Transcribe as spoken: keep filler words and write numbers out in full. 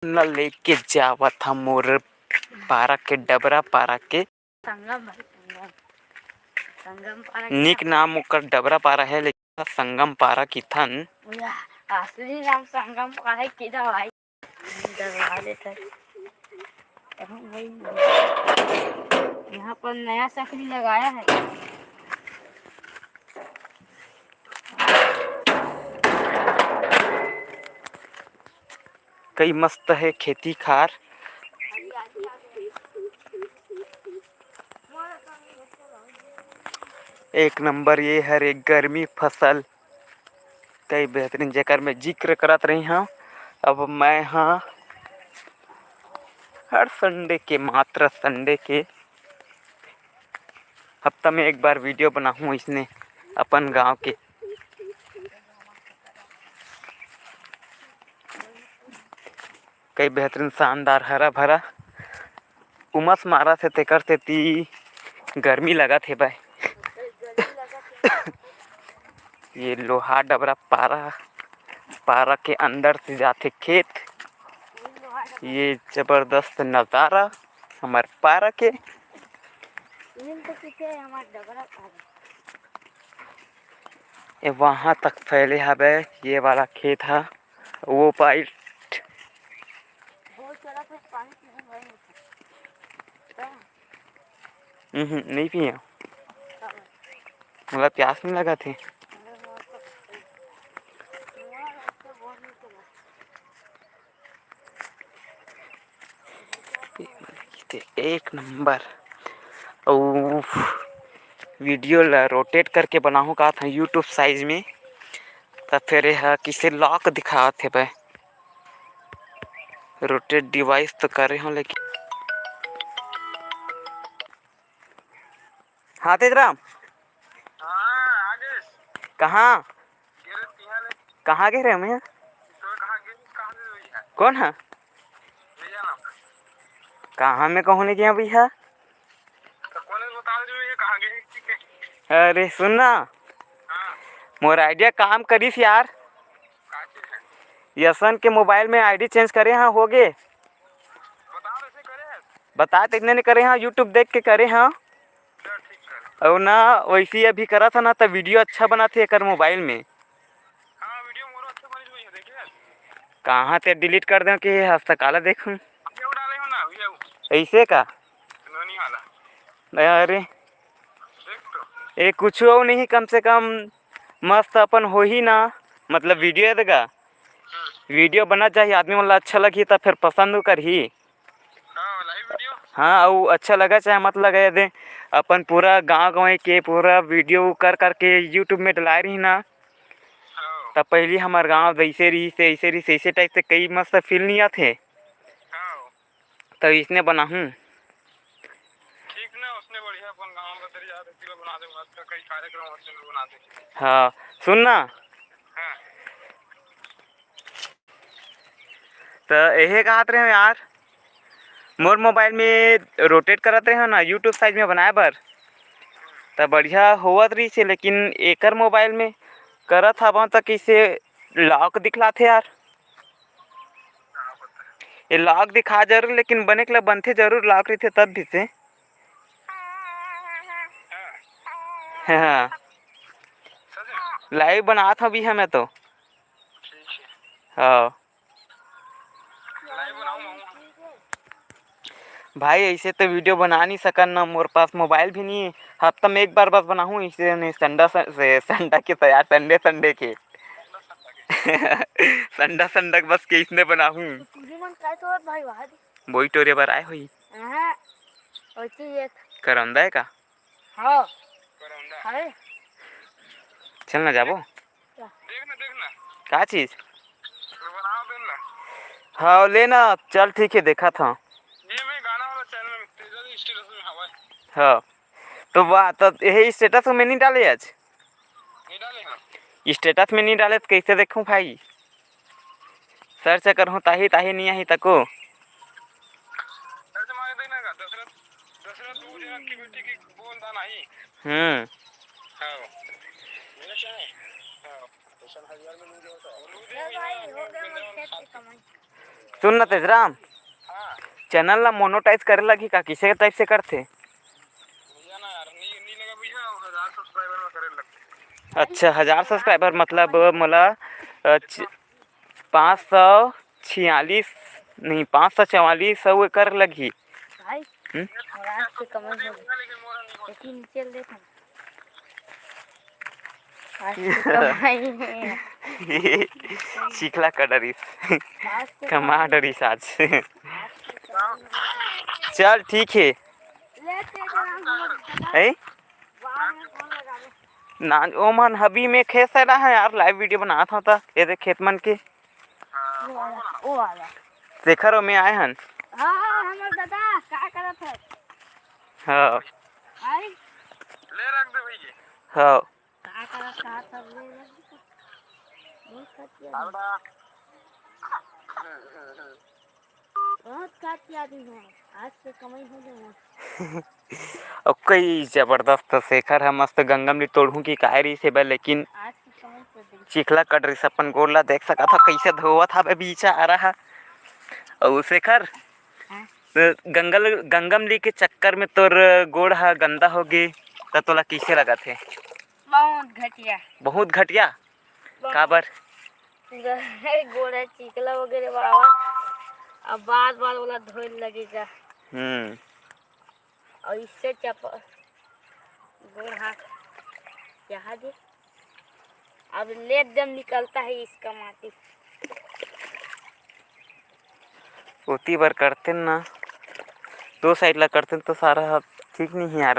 न लेके जावत ह मोर पारा के, डबरा पारा के। संगम भाई, संगम। संगम पारा के निक नाम ओकर डबरा पारा है, लेकिन संगम पारा किथन। या, असली नाम संगम पारा है, किदा भाई? डरवा देता है। कहाँ भाई? यहाँ पर नया सकरी लगाया है। कई मस्त है खेती खार। एक नंबर, ये हर एक गर्मी फसल, कई बेहतरीन, जेकर मैं जिक्र करत रही हूँ। अब मैं हाँ हर संडे के, मात्र संडे के, हफ्ता में एक बार वीडियो बनाहूँ इसने अपन गांव के। कई बेहतरीन, शानदार, हरा भरा, उमस मारत हे, तेकर सेती गर्मी लगत हे भाई। ये लोहा डबरा पारा, पारा के अंदर से जाथे खेत। ये जबरदस्त नजारा हमर पारा के। ये वहाँ तक फैले हवे ये वाला खेत हा, वो पाइट। हम्म, नहीं पिया, मोला प्यास नहीं लगा थे। एक नंबर। अउ वीडियो ला रोटेट करके बनाहूँ का था YouTube साइज में, त फिर यह किसे लॉक दिखात हे भाई। रोटेट डिवाइस तो करे हो, लेकिन हाँ तेजराम, हाँ, आ गए। कहाँ? गिरे तिहाँ ले। कहाँ गिरे मैं? तो कहाँ गिरे, कहाँ ले भैया? कौन है? भैया ना। कहाँ मैं कहूँ नहीं गया भैया? तो कौन है बता दे भैया, कहाँ गिरे, ठीक है? अरे सुन ना, हाँ। मोर आइडिया काम करिस यार। का चीज है? यसन के मोबाइल में आईडी चेंज करे हाँ, हो गे। बता दे, से करे है। बता, तो इतने ने करे हाँ, YouTube देख के करे हाँ। चल, ठीक कर। अउ ना, वैसे ही अभी करा था ना, तो वीडियो अच्छा बनाथे एकर मोबाइल में। हाँ, वीडियो मोरो अच्छा बनी हुई है, देखिए। कहाँ ते डिलीट कर दें कि हंसता काला देखूं। ये डाले हो ना, ये ऐसे का? नोनी वाला। अरे, देख तो। ये कुछ हो नहीं, कम से कम मस्त अपन हो ही ना, मतलब वीडियो है देखा, हम्म। वीडियो बना जाही, आदमी मन ला अच्छा लगही, त फिर पसंद करही। हाँ, live video। हाँ, अउ अच्छा लगा चाहे मत लगा, ये दे अपन पूरा गांव गांव के पूरा वीडियो कर करके YouTube में डलाए रही ना, हाँ। त पहली हमर गांव जैसे रही से, ऐसे रही से, ऐसे टाइप से कई मस्त फील नहीं आथे। हाँ। त इसने बनाहूँ। ठीक ना, उसने बढ़िया अपन गांव का तरी जाके किलो बना दे, आज का कई कार्यक्रम होते हैं, बना दे। हाँ, सुन ना। हाँ। त एहे कहत रहे हो यार, मोर मोबाइल में रोटेट करत रहे हो ना, YouTube साइज में बनाए बर, त बढ़िया होवत रही से, लेकिन एकर मोबाइल में करत हवं त कइसे लॉक दिखलाथे यार। ये लॉक दिखा जरूर, लेकिन बने के ला बनथे जरूर, लॉक रहिथे तब भी से। हाँ, लाइव बनात हूँ भी हमें तो। हाँ। भाई, ऐसे तो वीडियो बना नहीं सकन ना, मोर पास मोबाइल भी नहीं है। हफ्ता में एक बार बस बनाहूँ, इसे नहीं, संडा स-, से, संडा के तो यार, संडे, संडे के। संडा, संडा के बस के इसने बनाहूँ। पूरी मन काय तो भाई, वहाँ दे। बोई टोरे बर आए होई। हाँ, वैसे ये करौंदा है का? हाँ। अरे। चल ना जाबो। क्या? देख ना, देख ना। का चीज? बनाओ, देख ना। हाँ, ले ना, चल ठीक है, देखा था। ये मैं गाना वाला चैनल में, तेजल status में हवा है। हाँ, तो वाह, तो यही status में नहीं डाले आज? नहीं डाले, हाँ। Status में नहीं डाले तो कैसे देखूं भाई? Search करहूं ताही, ताही नहीं आही तको। Search मारे देख ना का, दशरथ, दशरथ दू जन की बेटी की बोल दा नहीं। हम्म। हाँ। हाँ। लूदे भाई, हो गया, खेत की कमाई। सुन ना तेजराम, चैनल ला मोनोटाइज करे लगही का? किसे टाइप से करथे? अच्छा, हजार सब्सक्राइबर मतलब मोला, अ, छ-, पाँच सौ छियालीस नहीं, पाँच सौ चवालीस सौ एकर लगही। भाई, हम्म? और आज के कमाई हो गई। लेकिन चल देख ना। आज के कमाई है। चिखला का डरिस। आज के कमा कमाई। डरिस आज। चल, ठीक है। ले, तेरे नाम बोल। हैं? ना, ओमन हबी में खेत से रहा है यार, लाइव वीडियो बनात हों त, ये देख खेत मन के। वो वाला, वो वाला। शेखर, ओमे आए हन। हाँ, हाँ, हमर दादा, का करत है? हाँ। आई? ले रख दे भैया। हाँ। का करत था सब ले रख दे। बहुत खतिया है। बहुत खतिया आदमी है। आज के कमाई हो जाए। अउ कई जबरदस्त शेखर ह मस्त गंगम ली तोड़हूँ कि काय रहिस हे बे, लेकिन आज के कमाई कर दे। चिखला कट रहिस, अपन गोड़ ला देख सकत ह, कइसे धोवत हवे बेचारा ह। अउ शेखर, हाँ। गंगल-, गंगम ली के चक्कर में तोर गोड़ ह गंदा हो गे, त तोला कइसे लगत हे? बहुत घटिया। बहुत घटिया? बहुत। काबर? गोड़ ह चिखला हो गे रे बाबा। अब बार-बार ओला धोए लगेगा। हम्म। और इससे चप-, गोड़ हाथ यहाँ दे। अब ले एकदम निकलता है इसका माटी। ओती बर करते ना, दो साइड ला करते तो सारा ठीक नहीं है यार,